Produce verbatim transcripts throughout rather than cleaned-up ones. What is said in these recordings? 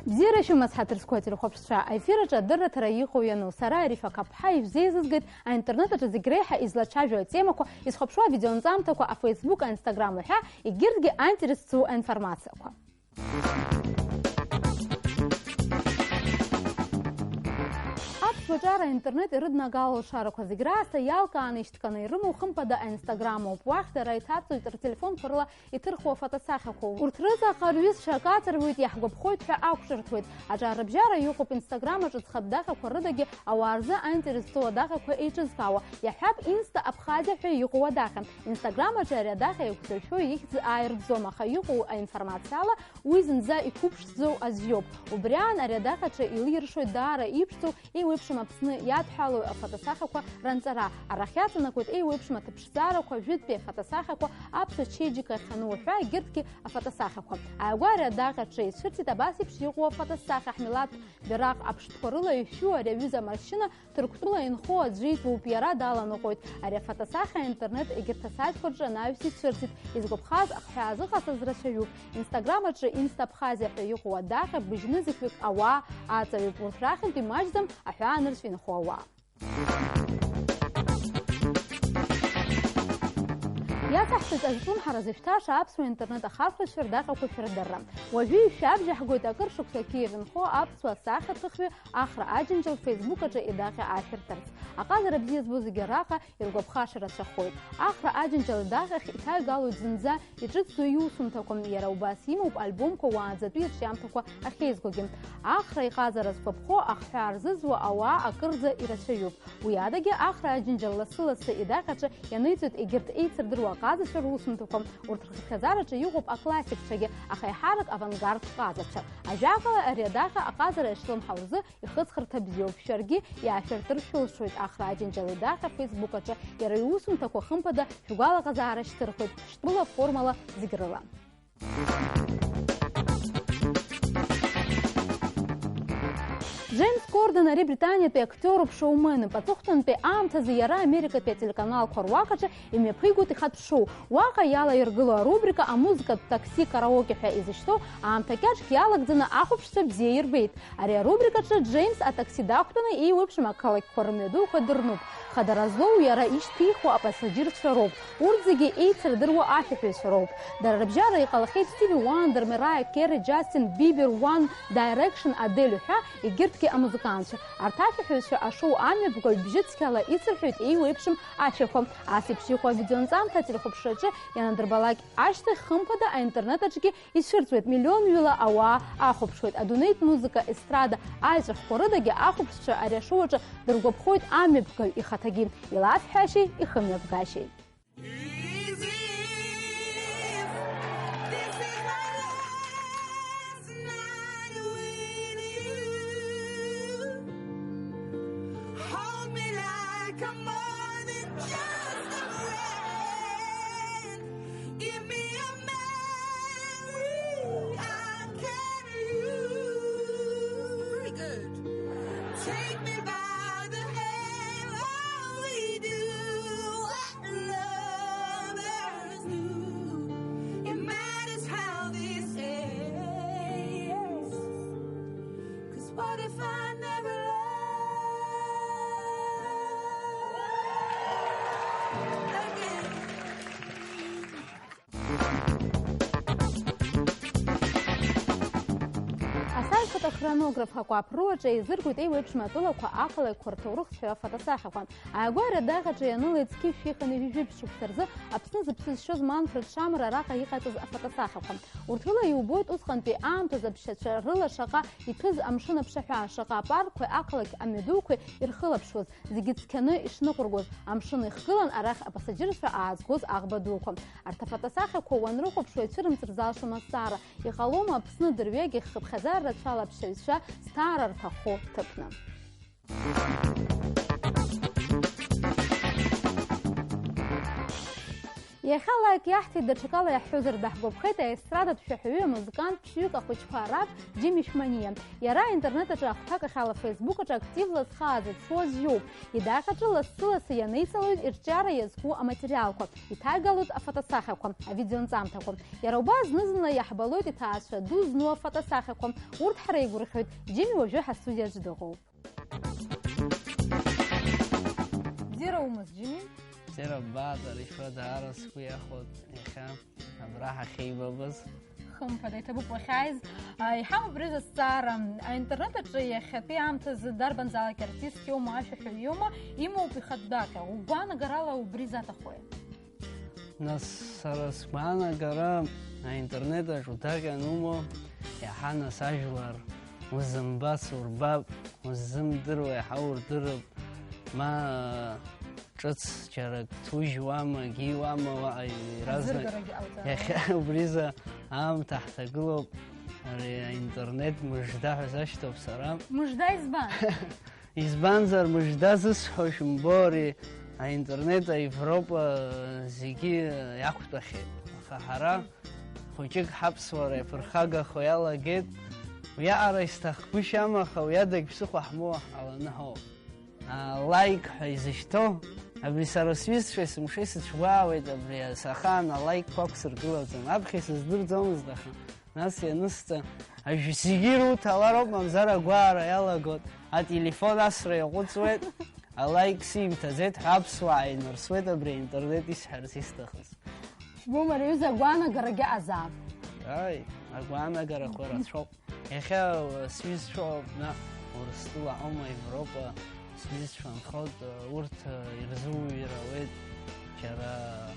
Бзиара шәымаз, ҳаҭыр зқәу ателехәаԥшцәа, аефир аҿы адырраҭара иҟоу иану, сара Арифа Қапҳа ишәзеизызгеит аинтернет аҿы зегь реиҳа излацәажәо атемақәа, изхәаԥшуа авидеонҵамҭақәа, афейсбук, аинстаграм уҳәа, егьырҭгьы аинтерес зҵоу аинформациақәа. Аԥсуа ҿар аинтернет ирыднагало алшарақәа зегь раасҭа иалкааны ишьҭканы ирымоу, хымԥада, аинстаграм ауп. Уахь дара иҭарҵоит ртелефонқәа рыла иҭырхуа афотосахьақәа. Урҭ рызаҟа рҩызцәа акы аҵарҩуеит, иаҳгәаԥхоит ҳәа ақәҿырҭуеит. Аҿарыбжьара иҟоуп Instagram аҿы зхатә даҟьақәа рыдагьы ауаа рзы аинтерес зҵоу адаҟьақәа еиҿызкаауа. Иаҳҳәап, Инста Абхазиа ҳәа иҟоу адаҟьа. Instagram аҿы ари адаҟьа еиқәзыршәо ихьӡ ааиртӡом, аха иҟоу аинформациала уи зынӡа иқәыԥшӡоу азиоуп. Убри аан, ари адаҟьаҿы илиршоит даара иԥшӡоу, еиуеиԥшым Аԥсны иадҳәалоу афотосахьақәа ранҵара. Арахь иаҵанакуеит еиуеиԥшым аҭыԥшӡарақәа, жәытәтәи афотосахьақәа, аԥсуа чеиџьыка ахьану ҳәа егьырҭгьы афотосахьақәа. Ааигәа ари адаҟьаҿы ицәырҵит абас еиԥш иҟоу афотосахьа: ҳмилаҭ бираҟ аԥштәқәа рыла ишәу ари аҩыза амашьына, Ҭырқәтәыла инхо аӡәы итәуп, иара даланыҟәоит. Ари афотосахьа аинтернет егьырҭ асаитқәа рҿы анаҩс ицәырҵит. Изгәаԥхаз ахҳәаа зыҟасҵаз рацәаҩуп. Instagram аҿы Инста Абхазиа ҳәа иҟоу адаҟьа быжьны зықьҩык ауаа аҵаҩуп. Урҭ рахьынтә имаҷӡам аҳәаа анырцә инхо ауаа. Иацаҳҵоит азҿлымҳара зышәҭаша аԥсуа интернет ахархәашьцәа рдаҟьақәа шәырдырра. Уажәы ишәабжьаҳгоит акыр шықәса Киев инхо аԥсуа сахьаҭыхҩы Ахра Аџьынџьал Facebook аҿы идаҟьа аашәыртырц. Аҟазара бзиа збо зегьы араҟа иргәаԥхаша рацәахоит. Ахра Аџьынџьал идаҟьахь иҭаҩгалоит зынӡа иҿыцӡоу иусумҭақәа, иара убас имоуп альбомқәа уаанӡатәи ирҿиамҭақәа ахьеизгогьы. Ахра иҟазара згәаԥхо ахҳәаа рзызуа ауаа акырӡа ирацәаҩуп. Уи адагьы Ахра Аџьынџьал лассы-лассы идаҟьаҿы ианыҵоит егьырҭ еицырдыруа аҟазацәа русумҭақәа. Урҭ рхыԥхьаӡараҿы иҟоуп аклассикцәагьы, аха еиҳарак авангард ҟазацәа. Ажәакала, ари адаҟьа аҟазара иашлымҳау рзы ихыҵхырҭа бзиоуп. Шәаргьы иаашәыртыр шәылшоит. Ахра Аџьынџьал идаҟьа Facebook аҿы иара иусумҭақәа хымԥада шәгәалаҟазаара шьҭырхуеит, ԥштәыла формала зегь рыла. Джеймс Кордон ари Британиатәи актиоруп, шоуменуп. Аҵыхәтәантәи аамҭазы иара Америкатәи ателеканалқәа руак аҿы имҩаԥигоит ихатә шоу. Уаҟа иалаиргыло арубрика «Амузыкатә такси караоке» ҳәа изышьҭоу аамҭа кьаҿк иалагӡаны ахәаԥшцәа бзиа ирбеит. Ари арубрикаҿы Джеймс атакси дақәтәаны еиуеиԥшым ақалақьқәа рымҩадуқәа дырнуп. Хадара злоу иара ишьҭихуа апассаџьырцәа роуп. Урҭ зегьы еицырдыруа ашәаҳәаҩцәа роуп. Дара рыбжьара иҟалахьеит Стиви Уандер, Мерайа Кери, Джастин Бибер, One Direction, Адель уҳәа егьырҭгьы амузыкантцәа. Арҭ ашәаҳәаҩцәа ашоу амҩаԥгаҩ бжьыцқьала ицырҳәоит еиуеиԥшым ашәақәа. Ас еиԥш иҟоу авидеонҵамҭа ателехәаԥшраҿы ианадырбалак ашьҭахь, хымԥада, аинтернет аҿгьы ицәырҵуеит, миллионҩыла ауаа ахәаԥшуеит. Адунеитә музыка, естрада аиҵәахқәа рыдагьы ахәаԥшцәа ари ашоу аҿы дыргәаԥхоит амҩаԥгаҩ ихаҭагьы. Иласҳәашьеи ихымҩаԥгашьеи. Hold me like I'm more than just a friend. Give me a memory I can use. Very good. Take me by the hand, all we do, what lovers do. It matters how this ends. 'Cause what if I never love again? Асаиқәа хронограф акәаԥ руаҿы еизыргоит еиуеиԥшым атәылақәа, ақалақьқәа рҭоурых зҳәо афотосахьақәа. Ааигәа ари адаҟьаҿы ианылеит зқьи жәшәи хынҩажәи жәиԥшь шықәса рзы Аԥсны зыԥсы зшьоз Манфред Шамра араҟа иҟаиҵаз афотосахьақәа. Урҭ рыла иубоит усҟантәи аамҭазы аԥсшьацәа рыла шаҟа иҭәыз амшын аԥшаҳәа, шаҟа апаркқәеи ақалақь амҩадуқәеи ирхылаԥшуаз, зегьы цқьаны ишныҟәыргоз, амшын ихгылан арахь апассаџьырцәа аазгоз аӷба дуқәа. Арҭ афотосахьақәа уанрыхәаԥшуа ицәырымҵыр залшом азҵаара. Иҟалома Аԥсны дырҩегьых хыԥхьаӡара рацәала аԥсшьаҩцәа зҭаара рҭаххо ҭыԥны? Иахьа лаик иаҳҭеит, даҽакала иаҳҳәозар, даҳгәаԥхеит аестрадатә шәаҳәаҩы, амузыкант ԥшьҩык ахәыҷқәа раб Џьими Шәманиа. Иара аинтернет аҿы ахәҭак ахьала Facebook аҿы активла зхы аазырԥшуаз иоуп. Идаҟьаҿы лассы-лассы ианеиҵалоит ирҿиара иазку аматериалқәа, иҭагалоит афотосахьақәа, авидеонҵамҭақәа. Иара убас зны-зынла иаҳбалоит иҭаацәа ду зну афотосахьақәа. Урҭ ҳара игәырӷьоит. Џьими уажәы ҳастудиаҿы дыҟоуп. Бзиара умаз, Џьими? Бзиара ббааит, Арифа, даара сгәы иахәоит иахьа абра ҳахьеибабаз. Хымԥада, иҭабуп уахьааиз. А, иҳамоуп, Риза, азҵаара. Аинтернет аҿы иахьатәи аамҭазы дарбанзаалак артист иоума, ашәаҳәаҩ иоума, имоуп ихатә даҟьа. Угәаанагарала убри заҭахуи? Нас, сара сгәаанагара, аинтернет аҿы удаҟьа анумоу, иаҳа нас ажәлар узымбац урбап, уззымдыруа иаҳа урдырып, ма ҿыц џьарак ҭужьуама, гиуама, уаҟа иразна. Азыргарагьы ҟауҵарым. Иахьа убризы аамҭа ҳҭагылоуп, ари аинтернет мыжда ҳәа сашьҭоуп сара. Мыжда избан? Избанзар, мыжда зысҳәо шәымбо, ари аинтернет аевропа зегьы иақәтәахьеит. Аха ҳара хәыҷык ҳаԥсуара иаԥырхагахо иалагеит. Уиаҟара исҭахгәышьам, аха уи адагь ԥсыхәа ҳмоуа ҳҟаланы ҳауп. А, лайк ҳәа изышьҭоу, абри сара сҩызцәа есымша исыцәгәаауеит, абри ахаан алайкқәа ақәсыргылаӡом. Аԥхьа исыздырӡомызт, аха нас ианысҵа, ажә-, зегьы ируҭалароуп, мамзар агәаара иалагоит, ателефон асра иаҟәыҵуеит, алайк симҭаӡеит ҳәа аԥсуаа инарсуеит абри аинтернет исҳәарц исҭахыз. Шәбома, рҩыза, агәаанагарагьы аҟазаап. Ааи, агәаанагарақәа рацәоуп. Иахьа, э, сҩызцәоуп, наҟ Урыстәыла аума, Европа сҩызцәа нхоит, э, урҭ, э, ирзуҩыр ауеит, џьара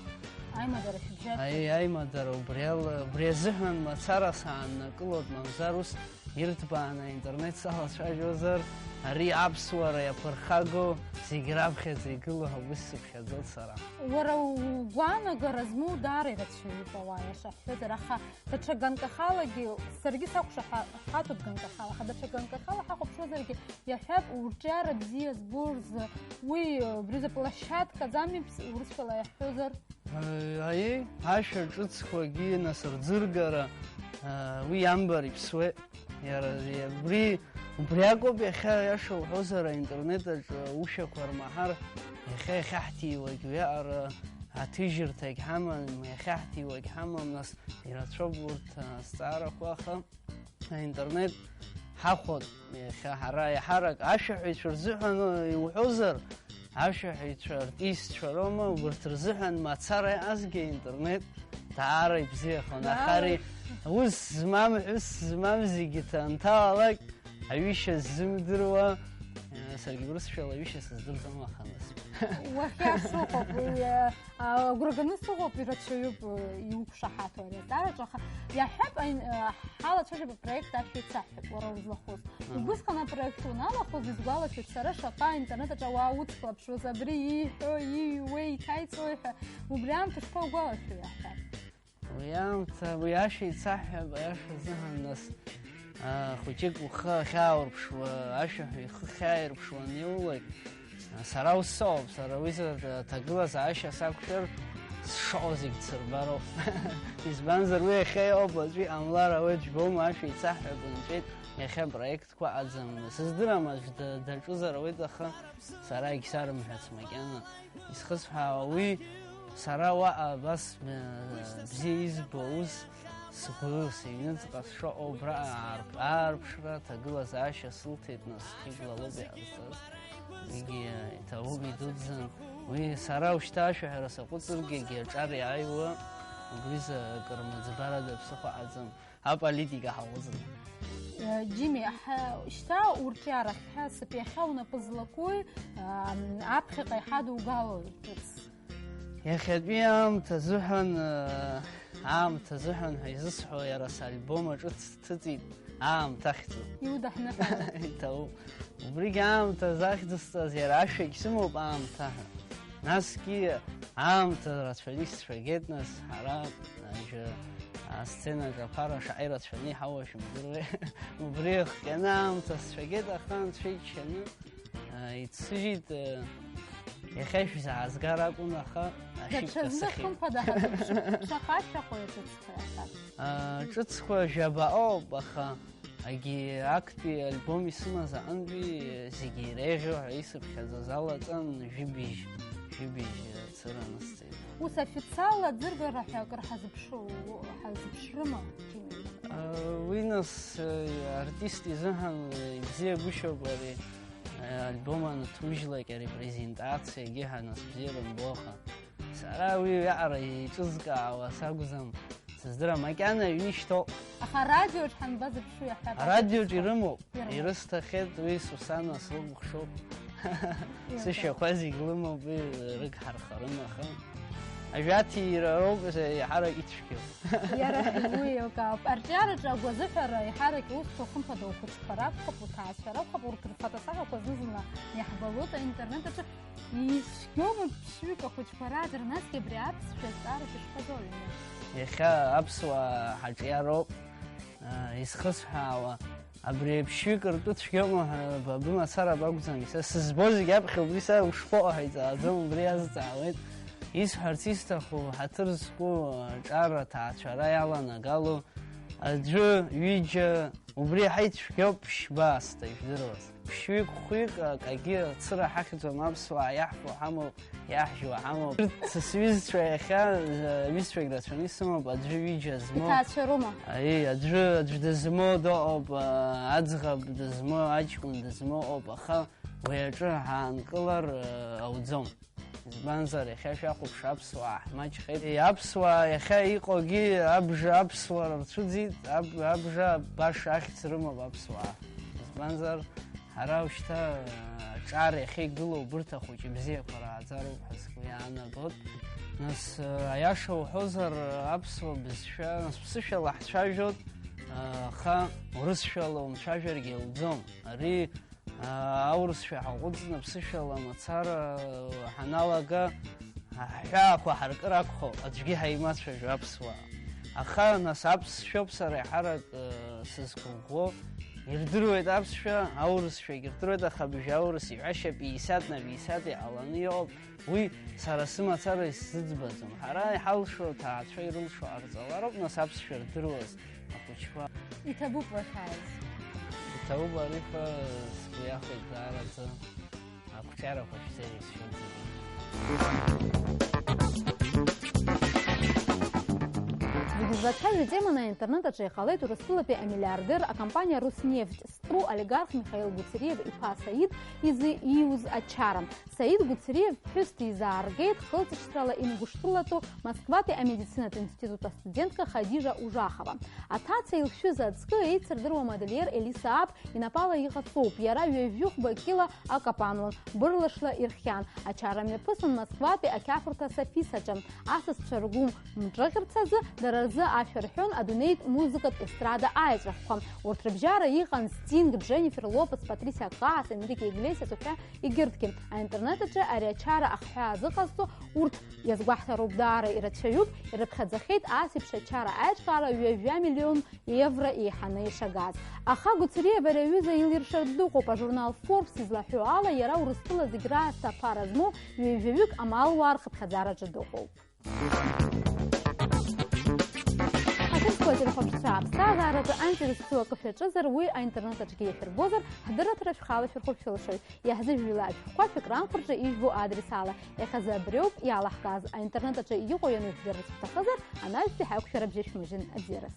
Аимадара шәыбжьаӡ. Аи-, аимадара убри ала, убри азыҳәан мацара сааннакылоит, мамзар ус ирҭбааны аинтернет салацәажәозар, ари аԥсуара иаԥырхагоу зегь раԥхьаӡа игылоу ҳәа ус сыԥхьаӡоит сара. Уара угәаанагара змоу даара ирацәаҩуп, ауаа, иаша ҳҳәозар, аха даҽа ганкахалагьы, саргьы сакәшахаҭоуп ганкахала, аха даҽа ганкахала ҳахәаԥшуазаргьы, иаҳҳәап, урҿиара бзиа збо рзы, уи, э, абри рзы площадка аӡами, урысшәала иаҳҳәозар? Аиеи, ашәа ҿыцқәагьы, нас рӡыргара, уи иамбар иԥсуеит. Иара, абри, убри акоуп иахьа, аиаша уҳәозар, аинтернет аҿы ушәақәа рмаҳар, иахьа иахьаҳҭиуагь уиаҟара аҭыжьырҭагь ҳамам, иахьаҳҭиуагь ҳамам, нас ирацәоуп урҭ азҵаарақәа, аха аинтернет ҳахәон иахьа ҳара, еиҳарак ашәаҳәаҩцәа рзыҳәан иуҳәозар, ашәаҳәаҩцәа, артистцәа роума, убарҭ рзыҳәан мацара иҟазгьы аинтернет даара ибзиахон. Даара. Аха ари ус змам, ҳәыс змам зегьы ҭанҭалалак, аҩышьа ззымдыруа, э, саргьы урысшәала аҩышьа сыздырӡом, аха нас. Уахьа сыҟоуп, уи, э, А, агәра ганы сыҟоуп, ирацәаҩуп, э, иуқәшаҳаҭу ари азҵаараҿы, аха иаҳҳәап, аин-, э, ҳалацәажәап апроект Ашәа еицаҳҳәап, уара узлахәыз. Аҳа. Убысҟан апроект уаналахәыз, исгәалашәоит сара шаҟа аинтернет аҿы ауаа уцклаԥшуаз, абри ииҳәо, ииҩуеи, иҭаиҵои ҳәа. Убри аамҭа шԥаугәалашәо, иаҳҳәап? Уи аамҭа, уи ашәа еицаҳҳәап, аиаша азыҳәан, нас, а, хәыҷык ухы ахьааурԥшуа, ашәаҳәа ихы ахьааирԥшуа аниулак, а, сара ус соуп, сара уи за-, аҭагылазаашьа сақәшәар, сшоу зегь дсырбароуп. Избанзар, уи иахьа иоуп, уаҵәы иҟамлар ауеит, жәбома, ашәа еицаҳҳәап, нҵәеит, иахьа проект. Ҭкәаҟаӡам, сыздырам аӡә да-, даҿызар ауеит, аха сара егьсарымҳәац макьана. Исхысҳәаауа уи, сара уаҟа абас, э, бзиа избо аус, сгәы, сыҩныҵҟа сшыҟоу убра аарԥ-, аарԥшра, аҭагылазаашьа сылҭеит, нас, Хьыбла лоуп иҟазҵаз. Уигьы, э, иҭабуп, идуӡӡан. Уи сара ушьҭа ашәаҳәара саҟәыҵыргьы, егьи аҿар иааиуа, убризы акыр мыӡбарада ԥсыхәа аӡам. Аполитика ҳаҟәыҵны. Џьими, ҳа-, шьҭа урҿиарахь ҳәа сыԥ иахьа унапы злакуи, ам, аԥхьаҟа иҳадугалои ҿыц? Иахьатәи аамҭа азыҳәан, э, аамҭа азыҳәан ҳәа изысҳәо, иара сальбом аҿыц ҭыҵит аамҭа ахьӡу. Иудаҳныҳәалеит. Иҭабуп. Убригь аамҭа захьӡысҵаз иара ашәагь сымоуп аамҭа ҳәа. Насгьы аамҭа рацәаны исцәагеит, нас, ҳара, ажәа, асценаҿ аԥара шаҟа ирацәаны иҳауа шәымдыруеи. Убри ихҟьаны аамҭа сцәагеит, аха анцәа иџьшьаны, а, иццыжьит, а, Иахьа шәзаазгар акәын, аха ашәиԥка даҽазны сахьеит. Хымԥада ҳазыԥшып. Шаҟа шәахәои аҿыцқәа иахьа? А, ҿыцқәа жәаба ауп, аха егьи актәи альбом исымаз аҟынтәи зегьы иреиӷьу ҳәа исыԥхьаӡоз алаҵан, жәибжь, жәибжь цыра анысҵеит. Ус официалла аӡыргара ҳәа акыр ҳазыԥшу-, ҳазыԥшрыма, Џьемил? А, уи нас, э, артист изыҳәан, э, ибзиагәышьоуп ари, э, альбом анаҭужьлак, ари презентациагьы ҳаназбзиара мбо, аха сара уи уиаҟара еиҿызкаауа сакәӡам, сыздырам, макьана аҩны ишьҭоуп. Аха арадиоҿ ҳанбазыԥшу иаҳҳәап, арадиоҿ ирымоуп. Ирымоуп. Ирысҭахьеит, уи Сусана слыкәыхшоуп. Иуҳәо. Сышьақәа зегь лымоуп, уи рыгҳархарым, аха ажәаҭира роуп, еиҳарак ицәгьоуп. Иара уи еилкаауп. Арҿиараҿы агәазыҳәара еиҳарак иусҭо, хымԥада, ухәыҷқәа ракәхап, уҭаацәа ракәхап, урҭ рфотосахьақәа зны-зынла иаҳбалоит аинтернет аҿы. Ицәгьоума ԥшьҩык ахәыҷқәа рааӡара, насгьы абри аԥсшәа азҵаарахь ишԥазоуҩны? Иахьа аԥсуаа ҳаҿиароуп, а, изхысҳәаауа. Абри аԥшьҩык ртәы цәгьоума ҳәа ба-, бымацара бакәӡам, са сызбо зегь аԥхьа убри са ушԥаҟоу ҳәа иҵааӡом, убри азҵаауеит. Исҳәарц исҭаху, ҳаҭыр зқәу аҿар аҭаацәара иаланагалоу аӡәы, ҩыџьа, убри ҳаицәгьоуп, ԥшьба асҭа, ижәдыруаз. Ԥшьҩык, хәҩык акагьы ацыра ҳахьӡом, аԥсуаа иаҳфо ҳамоуп. Иаҳжьуа ҳамоуп. Са сҩызцәа иахьа, э, ҩызцәагь рацәаны исымоуп, аӡәы ҩыџьа змоу. Иҭаацәароума? Аиеи, аӡәы, аӡә дызмоу дыҟоуп, э, аӡӷаб дызмоу, аҷкәын дызмоу ыҟоуп, аха уи аҿы ҳаанкылар, э, ауӡом. Избанзар, иахьа шәахәаԥш, аԥсуаа ҳмаҷхеит. Аԥсуаа иахьа иҟоугьы абжа аԥсуара рцәыӡит, аб-, абжа баша ахьӡ рымоуп аԥсуаа. Избанзар, ҳара ушьҭа, аҿар иахьеигылоу убырҭ ахәыҷы бзиақәа рааӡароуп ҳәа сгәы иаанагоит. Нас, аиаша уҳәозар, аԥсуа бызшәа, нас ԥсышәала ҳцәажәоит, аха урысшәала умцәажәаргьы ауӡом. Ари, аурысшәа ҳаҟәыҵны ԥсышәала мацара ҳаналага, Аҳәаақәа ҳаркыр акәхап, аӡәгьы ҳаимацәажәо аԥсуаа. Аха, нас, аԥсшәоуп сара еиҳарак, э, сызқәыӷәӷәо. Ирдыруеит аԥсшәа, аурысшәагь ирдыруеит, аха абжьы аурыс иҳәашьа пятьдесят на пятьдесят иҟаланы иҟоуп. Уи сара сымацара исзыӡбаӡом. Ҳара иҳалшо, аҭаацәа ирылшо ҟарҵалароуп, нас, аԥсшәа рдыруаз. Ахәыҷқәа. Иҭабуп уахьааиз. Иҭабуп, Арифа, сгәы иахәеит даараӡа. Ақәҿиарақәа шәзеиӷьасшьоит зегьы. Зегьы злацәажәо атеманы аинтернет аҿы иҟалеит Урыстәылатәи амиллиардер, акомпаниа Роснефть зтәу олигарх Михаил Гуцериев иԥа Саид изы ииуз ачара. Саид Гуцериев ԥҳәыс дизааргеит, хылҵшьҭрала ингәышԥылатәу Москватәи амедицинатә институт астудентка Хадижа Ужахова. Аҭаца илшәыз аҵкы еицырдыруа модельер Елиса Ааб инапала иҟаҵоуп. Иара ҩажәихәба кьыла акапануан, бырлашла ирхиан. Ачара мҩаԥысын Москватәи ақьафурҭа Софисаҿы. Асасцәа ргәы мҿыӷьырц азы дара рзы ашәа рҳәон адунеитә музыкатә естрада аеҵәахәқәа. Урҭ рыбжьара иҟан Стинг, Дженнифер Лопес, Патрисиа Каас, Енрике Иглесиас уҳәа егьырҭгьы. Аинтернет аҿы ари ачара ахҳәаа зыҟазҵо урҭ иазгәаҳҭароуп, даара ирацәаҩуп, ирыԥхьаӡахьеит ас еиԥш ачара аиҿкаара ҩажәа миллион евро еиҳаны ишагаз. Аха Гуцериев ари аҩыза илиршартә дыҟоуп. Ажурнал Forbes излаҳәо ала, иара Урыстәыла зегь раасҭа аԥара змоу ҩажәаҩык амалуаа рхыԥхьаӡараҿы дыҟоуп. Ҳаҭыр зқәу ателехәаԥшцәа, аԥсҭазаараҿы аинтерес зцу акы шәаҿызар, уи аинтернет аҿгьы иашәырбозар, ҳдырраҭара шәхала шәырхәып шәылшоит. Иаҳзыжәҩыла ашәҟәқәа шәекранқәа рҿы ижәбо адрес ала. Иахьазы абриоуп иалаҳкааз, аинтернет аҿы иҟоу ианышәдырырц шәҭахызар, анаҩстәи ҳаиқәшәара бжьы шәмыжьын. Абзиараз.